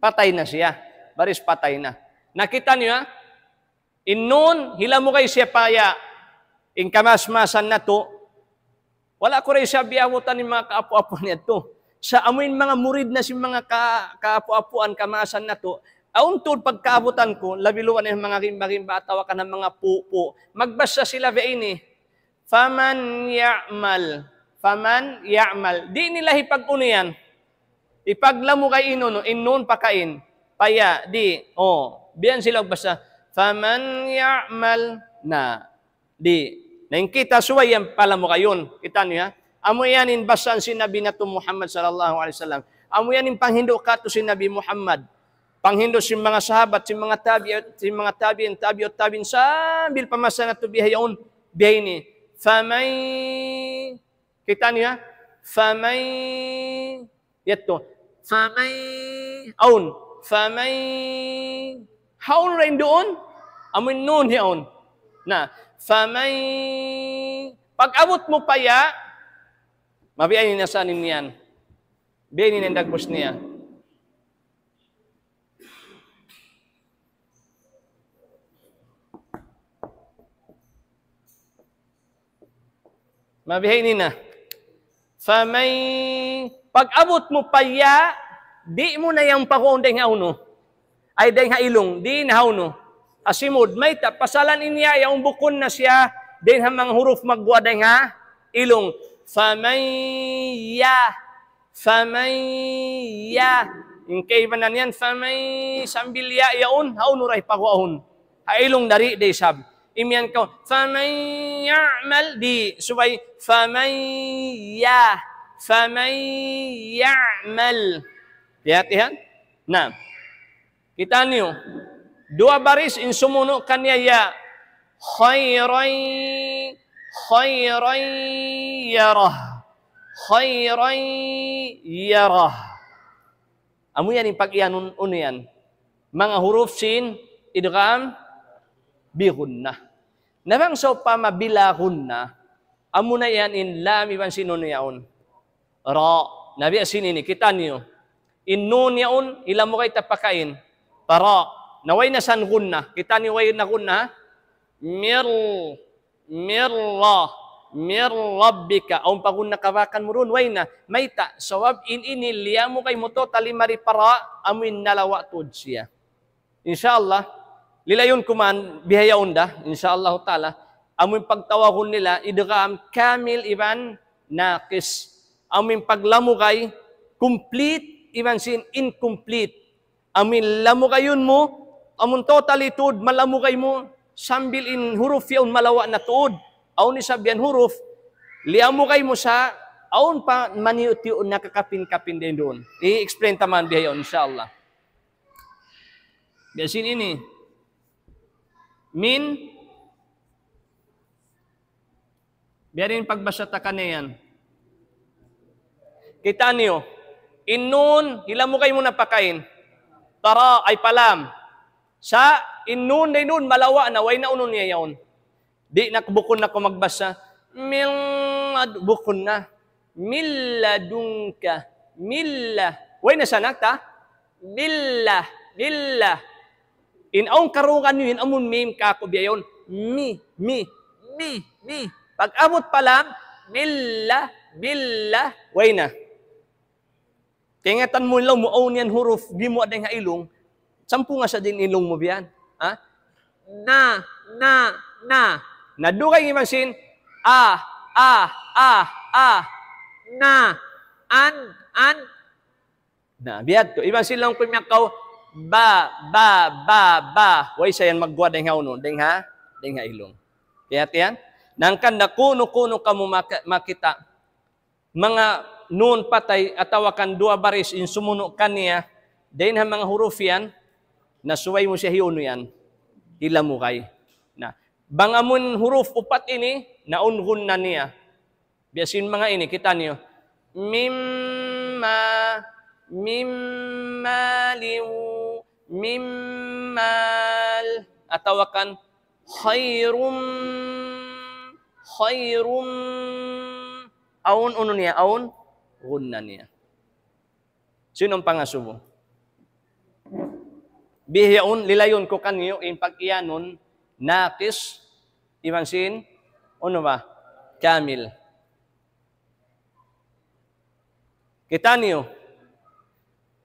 patay na siya. Baris patay na. Na kitaniyu, ha? In nun, hilamugay siya pa ya. In kamas-masan natu'. Wala' ku da isab iyaabutan in manga kaapu'-apuan yadtu. Sa' amu in manga murid na sin manga ka-, kaapu'-apuan, kamaasan natu'. Awn tuud pagkaabutan ku, labi luwa na in manga rimba-rimba atawa kan manga pu-pu. Magbasa sila biya' ini. Faman ya'mal. Faman ya'mal. Di' nila hipag-unu yan. Hipaglamugay in nun, in nun pakain. Pa ya, di'. Oh, biya' yan sila magbasa. Faman ya'mal. Na. Di'. Na in kita subay yan palamugayun. Kitaniyu, ha? Amu yan in basaan sin Nabi natu' Muhammad sallallahu alayhi wasallam. Amu yan in panghindu' katu' sin Nabi Muhammad. Panghindu' sin manga sahabat, sin manga tabi'ut, sin manga tabi'in, tabi'ut tabi'in, sambil pa masa natu' biya' yaun, biya' ini. Famay, kitaniyu, ha? Famay, yadtu. Famay, awn. Famay, hawn dayn duun. Amu in nun yaun. Na, famay, pag-abut mu pa ya, mabiya' ini na sa' niyan. Biya' ini na in dagbus niya. Mabiya' ini na. Famay, pag-abut mu pa ya, di' mu na yan paguwaun dayn ha unu. Ay dayn ha ilung, di' na ha unu. Asimud, mayta', pasalan in ya, yaun bukun na siya, dayn ha manga huruf magguwa' dayn ha ilung. Famay ya. Famay ya. In kaibanan yan, famay sambil ya yaun, ha unu da hipaguwaun. Ha ilung dari da isab. Imiyan kaw, famay ya'mal, di', subay, famay ya. Famay ya'mal. Hati-hati yan? Na. Kitaniyu. Duwa baris in sumunu' kaniya ya. Khayray, khayray yarah. Khayray yarah. Amu yan in pag-iyanun, unu yan. Manga huruf sin idgham bi ghunnah. Na bang sawpama bila ghunnah, amu na yan in lam iban sin unu yaun. Ra. Na biya' sin ini, kitaniyu. In nun yaun, hilamugay ta pakain. Pa ra. Na way na san ghunnah. Kitaniyu way na ghunnah, ha? Mir, mirra. Min rabbika. Awn pa gun nakabakan mu duun, way na. Mayta', sabab in ini liyamugay mu totally mari pa ra, amuin nalawa' tuud siya. Insha Allah, lilayun ku man bihaun da, insha Allah ta'ala, amuin pagtawagun nila, idgham kamil iban naqis. Amuin paglamugay, complete, iban sin incomplete. Amuin lamugayun mu, amun totally tuud malamugay mu, sambil in huruf yaun malawa' na tuud. Awn isab yan huruf, liyamugay mu sa, awn pa maniyu-tiyu nakakapin-kapin dayn duun. I-explain ta man bihaun, insha Allah. Biya' sin ini. Min. Biya' diin pagbasa ta kaniya yan. Kitaa niyu. In nun, hilamugay mu na pakain. Tara, ay pa lam. Sa', in nun, dayn duun, malawa' na, way na unu niya yaun. Di' na, bukun na kaw magbasa. Min lad-, bukun na. Min ladunka. Milla. Way na sa' na ta? Billah. Billah. In awn karungugan niyu in amun mim kaku' biya' yaun. Mi, mi, mi, mi. Pag-abut pa lam, billah, billah. Way na. Kaingatan mu in laung mu, awn yan huruf, gimuwa' dayn ha ilung. Sampū' nga sa' din ilung mu biya' yan. Ha? Na, na, na. Na dugay in iban sin, a, a, a, a. Na, an, an. Na, biya' tu. Iban sin laung ku miyakaw, ba, ba, ba, ba. Way sa' yan magguwa' dayn ha unu, dayn ha, dayn ha ilung. Kiyat yan? Hangkan da kunu-kunu kamu maka-, makita'. Manga nun patay atawa kan duwa baris in sumunu' kaniya, dayn ha manga huruf yan, na subay mu siya hiyunu yan, hilamugay. Na, bang amun huruf upat ini, na awn gunna niya. Biya' sin manga ini, kita' niyu. Mimma, mimma liw, mimmal. Atawa kan, khairum, khairum. Awn unu niya, awn gunna niya. Sin pangasubu. Bihaun, lilayun ku kaniyu in pag-iyanun, naqis, iban sin, unu ba? Kamil. Kita' niyu.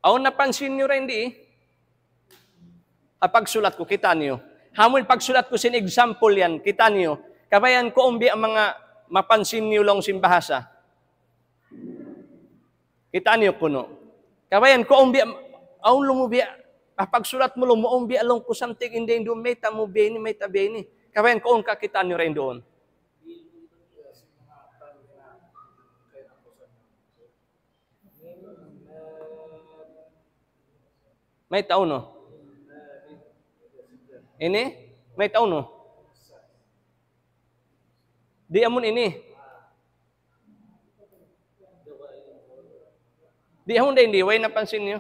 Awn napansin niyu dayn di? Ha pagsulat ku, kita' niyu. Amun pagsulat ku sin example yan, kita' niyu. Kabayaan ku awn biya' manga mapansin niyu laung sin bahasa. Kita' niyu kunu'. Kabayaan ku awn biya', awn laung mu biya', ha pagsulat mu laung mu awn biya' laung ku something in dayn duun, mayta' mu biya' ini, mayta' biya' ini. Kabayaan ku awn ka kita' niyu dayn duun. Mayta' unu? Ini? Mayta' unu? Di' amun ini. Di' amun da ini, way napansin niyu.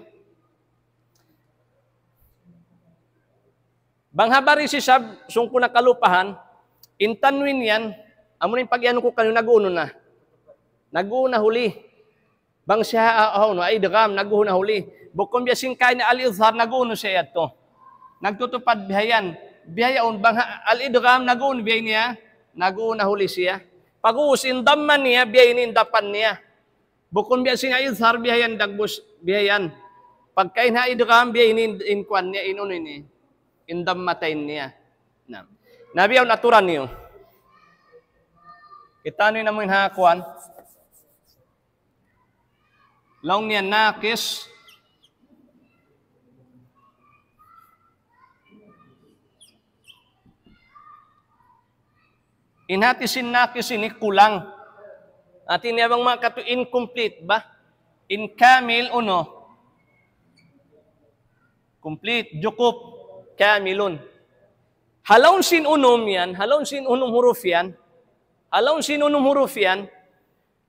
Bang ha baris isab, sung ku na kalupahan, in tanwin yan, amu in pag-iyanun ku kaniyu nag-unu na. Nag-unu na huli. Bang siya, ah, ah, unu, ay idgham, nag-unu na huli. Bukun biya' sin kaina al-idhar, nag-unu siya yadtu. Nagtutupad bihayan. Bihayaun, bang ha-, al-idgham, nag-unu biya' niya, nag-unu na huli siya. Pag-ubus in damma niya, biya' ini in dapan niya. Bukun biya' sin idhar biya' yan dagbus, biya' yan. Pagka in ha idgham, biya' ini in, in kuwan niya, in unu ini. In dammatain niya. Na. Na biya' yaun aturan niyu. Kita' niyu na amu in ha kuwan. Laung niya naqis. In hati sin naqis ini kulang. Hati niya bang manga katu' incomplete ba? In kamil unu? Complete, jukup, kamilun. Ha lawm sin unum yan, ha lawm sin unum huruf yan, ha lawm sin unum huruf yan,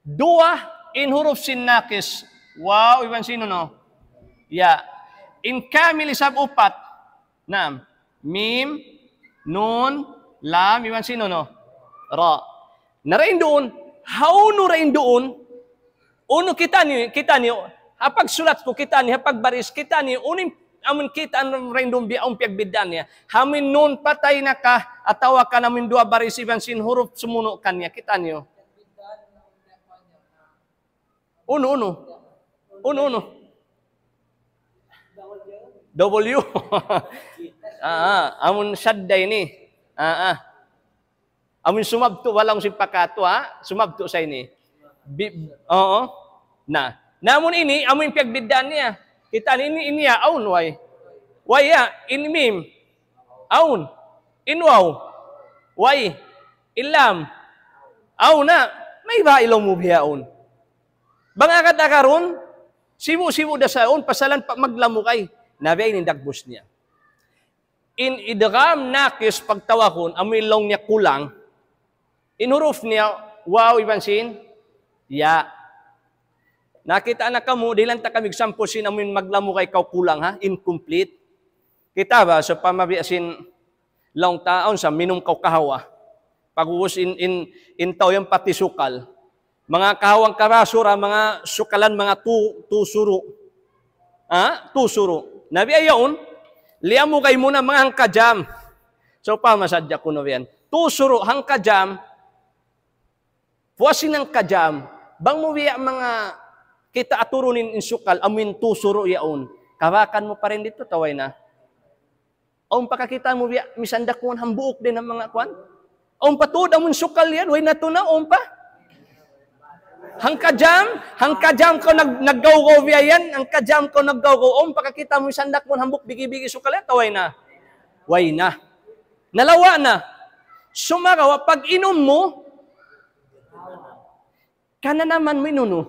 duwa in huruf sin naqis. Waw, iban sin unu? Ya. In kamil isab upat. Naam. Mim, nun, lam, iban sin unu? Ra. Na dayn duun, hawnu dayn duun, unu kita' niyu, kita' niyu, ha pagsulat ku kita' niyu, ha pagbaris kita' niyu, unu in Amun kitaan mu dayn duun biya' awn piyagbiddaan niya. Amun nun patay na ka, atawa kan amun duwa baris iban sin huruf sumunu' kaniya. Kitaa niyu? Unu, unu. Unu, unu. W. Ah, ah, amun shadda ini. Ah, ah. Amun sumabtu' wala' sin pakatu, ha? Sumabtu' sa ini. Bi-, oo. Na. Na amun ini, amun piyagbiddaan niya. Kitaa niyu ini, ini ya, awn, way. Way ya, in mim. Awn. In waw. Way. In lam. Awn na. Mayta' laung mu bihaun? Bang agad-agarun, sibu'-sibu' da sa yaun, pasalan pa maglamukay. Na biya' ini in dagbus niya. In idgham naqis pagtawagun, amu in laung niya kulang. In huruf niya, waw iban sin, ya. Nakita' na kamu, dihilan ta kami example sin amu in maglamukay kaw kulang, ha, incomplete. Kita' ba, sawpama biya' sin laung ta, awn sa, minum kaw kahawa. Pag'ubus in, in, in tau yan pati sukal. Manga kahawang kabasura, manga sukalan, manga tu, tu suru'. Ha? Tu suru'. Na biya' yaun, liyamukay mu na manga hangka jam. Sawpama sadja kunu' yan. Tu suru', hangka jam. Puas in hangka jam. Bang mu biya' manga kita' aturun in, in sukal, amu in tu suru' yaun. Kawakan mu pa rin ditu, atawa way na. Awn pa kakita' mu biya', misan dakuhan hambuuk dayn ha manga kuwan. Awn pa tuud amun sukal yan, way na tuna, awn pa. Hangka jam, hangka jam kaw nag-, naggawgaw biya' yan, hangka jam kaw naggawgaw, awn pa kakita' mu misan dakuhan hambuuk bigi-bigi sukal yan, atawa way na. Way na. Nalawa' na. Sumagawa', pag-inum mu, kananaman mu in unu?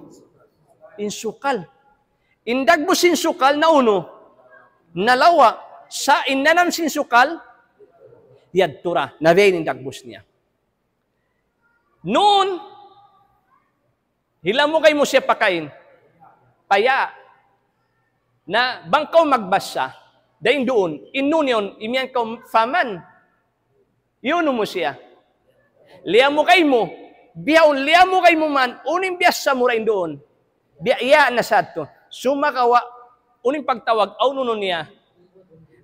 In sukal. In dagbus sin sukal na unu? Nalawa'. Sa' in nanam sin sukal, yadtu ra. Na biya' ini in dagbus niya. Nun, hilamukay mu siya pakain. Paya. Na bang kaw magbasa, dayn duun, in nun yaun, imiyan kaw faman. Iyunu mu siya. Liyamukay mu. Bihaun liyamukay mu man, unu in biyasa mu dayn duun. Biya' ya na sadtu. Sumagawa', unu in pagtawag, awn unu niya.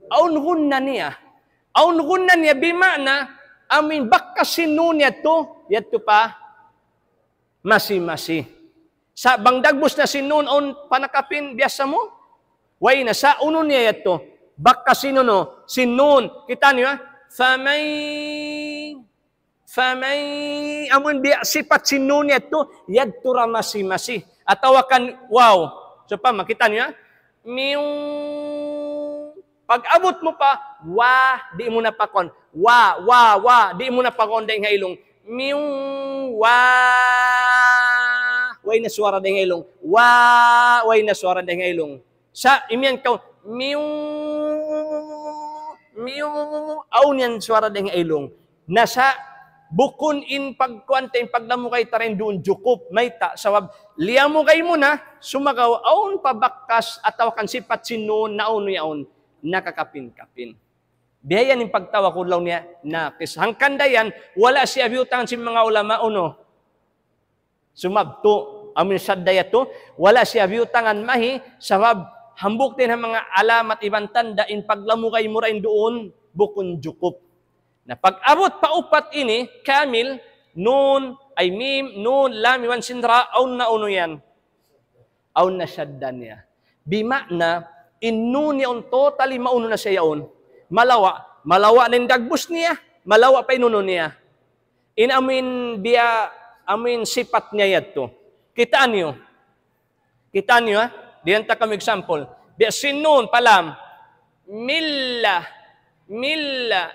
Awn gunna niya. Awn gunna niya, bima'na, amu in bakas sin nun yadtu, yadtu pa masi-masi. Sa' bang dagbus na sin nun, awn panakapin biyasa mu? Way na, sa' unu niya yadtu? Bakas sin unu, sin nun. Kita' niyu, ha? Famay. Famay. Amun biya' sipat sin nun yadtu, yadtu ra masi-masi. Atawa kan waw. Sawpama, kita' niyu, ha? Miu. Pag-abut mu pa, wa, di' mu na pakun. Wa, wa, wa, di' mu na pakun dayn ha ilung. Miu, wa. Way na suwara dayn ha ilung. Wa, way na suwara dayn ha ilung. Sa' imiyan kaw, miu, miu, awn yan suwara dayn ha ilung. Na sa' bukun in pagkuwan ta, in paglamukay ta dayn duun jukup, mayta', sabab liyamukay mu na, sumagawa' awn pa bakas atawa kan sipat sin nun na unu yaun, nakakapin-kapin. Biya' yan in pagtawag ku laung niya, naqis. Hangkan da yan, wala' siya biyutangan sin manga ulama, unu. Sumabtu', amun sadda yadtu, wala' siya biyutangan mahi, sabab hambuuk dayn ha manga alamat iban tanda' in paglamukay mu dayn duun, bukun jukup. Na pag-abut pa upat ini, kamil, nun, ay mim, nun, lam, iban sin ra, awn na unu yan. Awn na sadda niya. Bima'na, in nun yaun totally maunu na siya yaun. Malawa', malawa' na in dagbus niya, malawa' pa in unu niya. In amin biya', amin sipat niya yadtu. Kitaa niyu. Kitaa niyu, ha? Diyan ta kami example. Biya' sin nun, pa lam. Milla. Milla.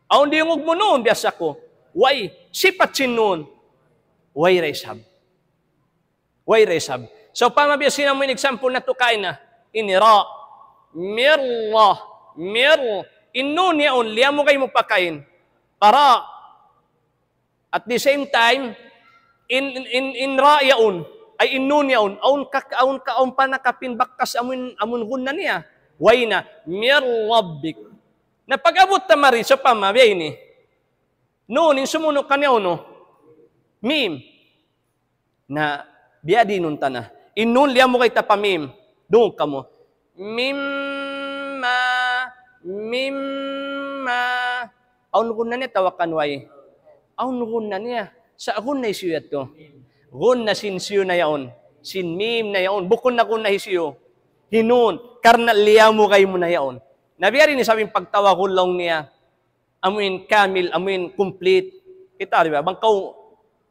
Awn diyungug mu nun, biya' sa ku. Way, sipat sin nun. Way ra isab. Way ra isab. Sawpama biya' sin amin example natu' kaina. Ini ra. Mirra. Mir. In nun yaun, liyamukay mu pa kain. Para. At the same time, in, in, in, in ra yaun, ay in nun yaun, awn ka, awn ka, awn pa nakapin bakas amun, amun gunna niya. Way na, mir rabbik. Na pag-abut ta mari, sawpama, biya' ini. Nun, in sumunu' kaniya unu? Mim. Na, biya' diin nun ta na. In nun, liyamukay ta pa mim. Dungug kamu. Mim Mimma. Awn gunna niya atawa kan way? Awn gunna niya. Sa' gunna hisiyu yadtu? Gunna sin siyu na yaun. Sin mim na yaun. Bukun na gunna hisiyu? Hi nun. Karna' liyamu kaymu na yaun. Na biya' diin isab in pagtawagun laung niya. Amuin kamil, amuin complete. Kita' di ba? Bang kaw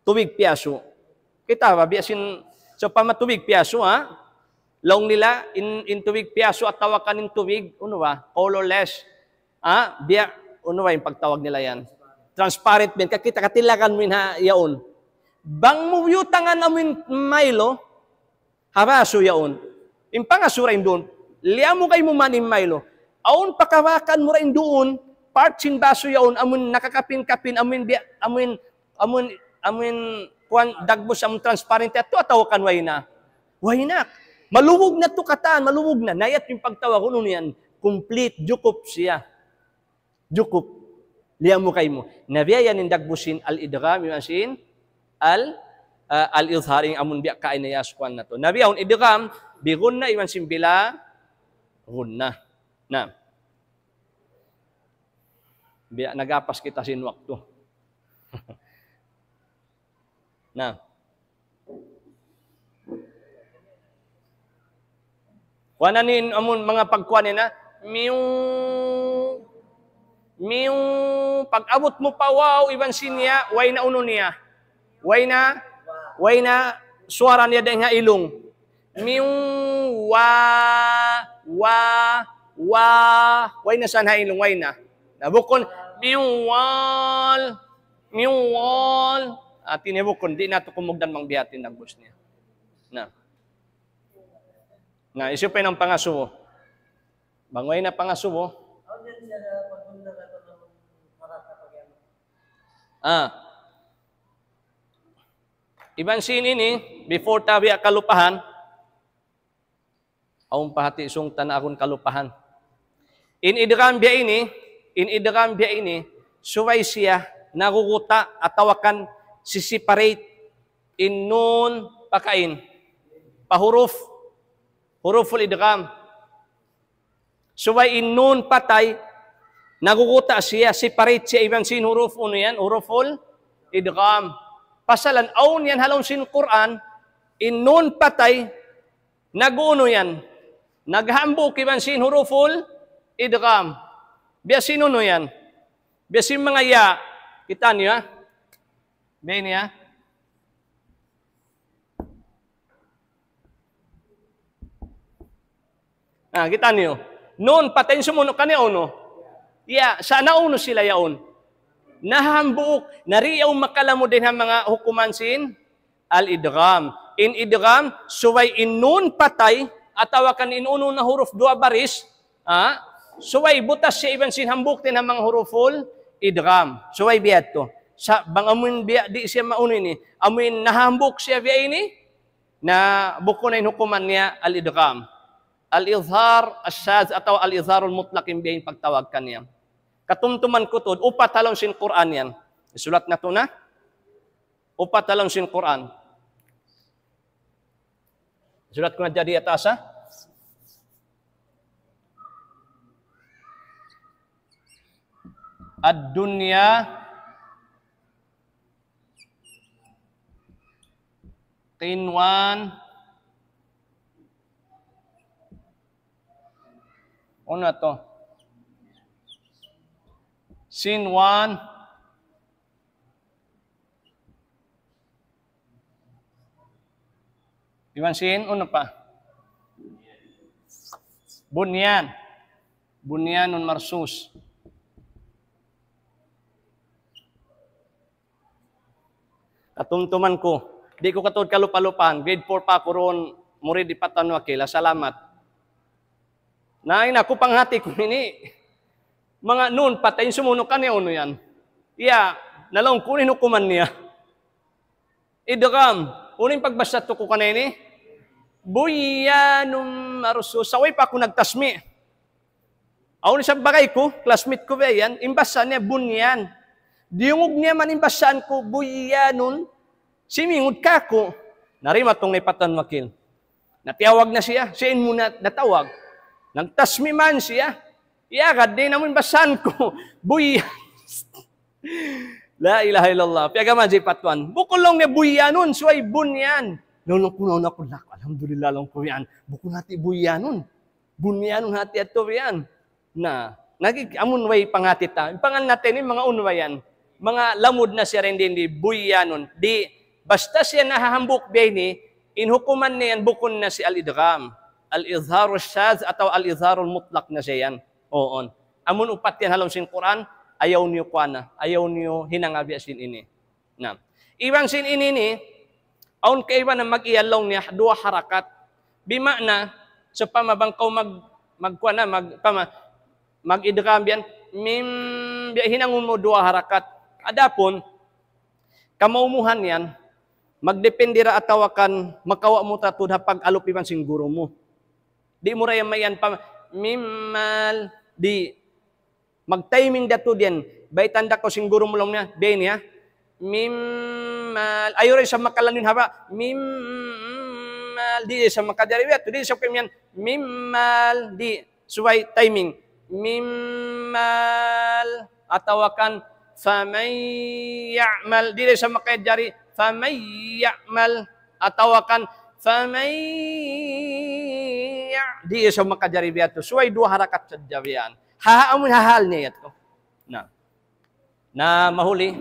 tubig piyasu'. Kita' ba? Biya' sin, sawpama tubig piyasu', ha? Laung nila, in, in tubig piyasu' atawa kan in tubig, unu ba? Colorless. Ha? Biya', unu ba in pagtawag nila yan? Transparent ba in. Kakita', katilagan mu in ha, yaun. Bang mu biyutangan amuin Milo, ha basu yaun. In pangasu ra in duun. Liyamu kaymu man in Milo. Awn pakawakan mu ra in duun, part sin basu yaun, amun nakakapin-kapin, amun biya', amun, amun, amun, kuwan, dagbus, amun transparent, yadtu atawa kan way na. Way na. Malubug na tu katan, malubug na. Na yadtu in pagtawagun unu yan, complete, jukup siya. Jukup. Liyamu kaymu. Na biya' yan in dagbus sin al-idgham, iban sin al-, ah, al-izhar, in amun biya' kain na yas kuwan natu'. Na biya' yaun idgham, bi gunna iban sin bila gunna. Na. Biya' nagapas kita sin waktu. Na. Kuwan na in amun manga pagkuwan niya na, miu, miu, pag-abut mu pa waw, iban sin ya, way na unu niya. Way na, way na suwara niya dayn ha ilung. Miu, wa, wa, wa, way na sa ha ilung, way na. Na bukun, miu, wal, Miwal. Hati niya bukun, di' natu' kumugdan bang biya' hati in dagbus niya. Na. Na, hisiyu pa in pangasubu? Bang way na pangasubu. Ah. Iban sin ini, before ta biya' kalupahan, awn pa hati sung ta na akun kalupahan. In idgham biya' ini, in idgham biya' ini, subay siya naguguta' atawa kan si-separate in nun pakain. Pa huruf, huruful idgham. Subay in nun patay, naguguta' siya, separate siya iban sin huruf unu yan, huruful idgham. Pasalan awn yan ha lawm sin Qur'an, in nun patay, nag-unu yan? Naghambuuk iban sin huruful idgham. Biya' sin unu yan? Biya' sin manga ya. Kita' niyu, ha? Biya' ini, ha? Ah, kita' niyu. Nun, patay in sumunu' kaniya unu? Ya, sa' naunu sila yaun? Nahambuuk, na di' yaun makalamud dayn ha manga hukuman sin al-idgham. In idgham, subay in nun patay, atawa kan in unu na huruf duwa baris, ha? Subay butas siya iban sin hambuuk dayn ha manga huruful idgham. Subay biya' yadtu. Sa' bang amuin biya' di' siya maunu ini, amuin nahambuuk siya biya' ini, na bukun na in hukuman niya al-idgham. Al-izhar ash-shadh atawa al-izharul mutlaq in biya' in pagtawag kaniya. Katumtuman ku tuud, upat ha lawm sin Qur'an yan. Sulat natu' na. Upat ha lawm sin Qur'an. Sulat ku na jadi atas, ha? Ad-dunya qinwan. Unu na to? Sinwan. Iban sin, unu pa? Bunyan. Bunyanun marsus. Katumtuman ku, di' ku katuud kalupa-lupaan, grade four pa aku duun, murid di Patan Wakil, ah, salamat. Na, in aku panghati ku ini, manga nun patay in sumunu' kaniya unu yan. Iya, nalaung ku in hukuman niya. Idgham, unu in pagbasa tu ku kaniya ini? Bunyanun marsus, sa' way pa aku nagtasmi'. Awn isab bagay ku, classmate ku biya' yan, in basa niya bunyan. Diyungug niya man in basaan ku, bunyanun, simingud kāku'. Na dimatung na hi Patan Wakil. Natiyawag na siya, siya in muna natawag. Nagtasmi' man siya. Iyagad, di' namu' in basahan ku. Buy. La ilaha illallah. Piyagama ji patuan. Bukun laung niya buyanun, subay bunyan. Laung ku, laung ku, laung ku, alhamdulillah, laung ku yan. Bukun hati buyanun. Bunyanun hati atu yan. Na, nagi-, amun way panghati ta. In pangan natu' ini manga unwa yan. Manga lamud na siya rin din di buyanun. Di', basta siya nahahambuuk biya' ini, in hukuman niya yan bukun na siya al-idgham. Al-izharul shadh atawa al-izharul mutlaq na siya yan. Oon. Amun upat yan ha lawm sin Qur'an, ayaw niyu kuana, ayaw niyu hinanga biya' sin ini. Na. Iban sin ini ini, awn kaibanan mag-iyan laung niya duwa harakat. Bima'na, sawpama bang kaw mag-, magkuana, mag-, pama-, mag-idgham biya' yan, mim, biya' hinangun mu duwa harakat. Adapun, kamaumuhan yan, magdepende ra atawa kan makawa' mu ta tuud ha pag-alup iban sin guru mu. Di' mu ra yan mayan pa, mimal, di'. Mag-timing da tuud yan. Baytaan da kaw sin guru mu laung niya, biya' ini ha. Mimal. Ayaw ra isab makalandu' in haba'. Mimal. Di' isab makajari. Biya' tu, di' isab kami yan. Mimal. Di'. Subay timing. Mimal. Atawa kan, faman ya'mal. Di' isab makajari. Faman ya'mal. Atawa kan, faman ya-, di' isab makajari biya' tu. Subay duwa harakat sadja biya' yan. Ha, amun hahal niya yadtu. Na. Na mahuli,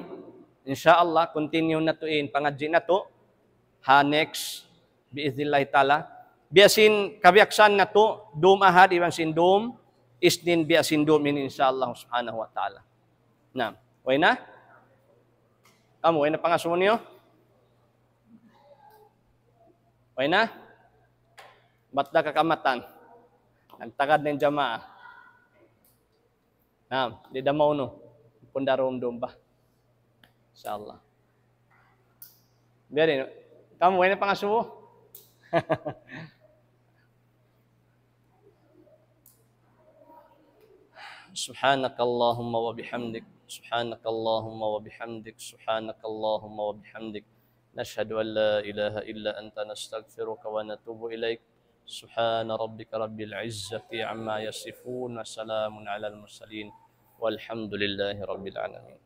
insya Allah, continue natu' in pangadji' natu'. Ha next, bi'idhnillahi ta'ala. Biya' sin kabiyaksahan natu', dum Ahad, iban sin dum Isnin, biya' sin dum ini, insya Allah subhanahu wa ta'ala. Na, way na? Kamu, way na pangasubu niyu? Way na? Bat da kakamatan. Nagtagad na in jamaa. Na, di' da maunu. Punda rumdum ba? Insya Allah. Biya' diin. Kamu, way na pangasubu? سبحانك اللهم وبحمدك، سبحانك اللهم وبحمدك، سبحانك اللهم وبحمدك. نشهد أن لا إله إلا أنت، نستغفرك ونتوب إليك. سبحان ربك رب العزة عما يصفون، وسلام على المرسلين، والحمد لله رب العالمين.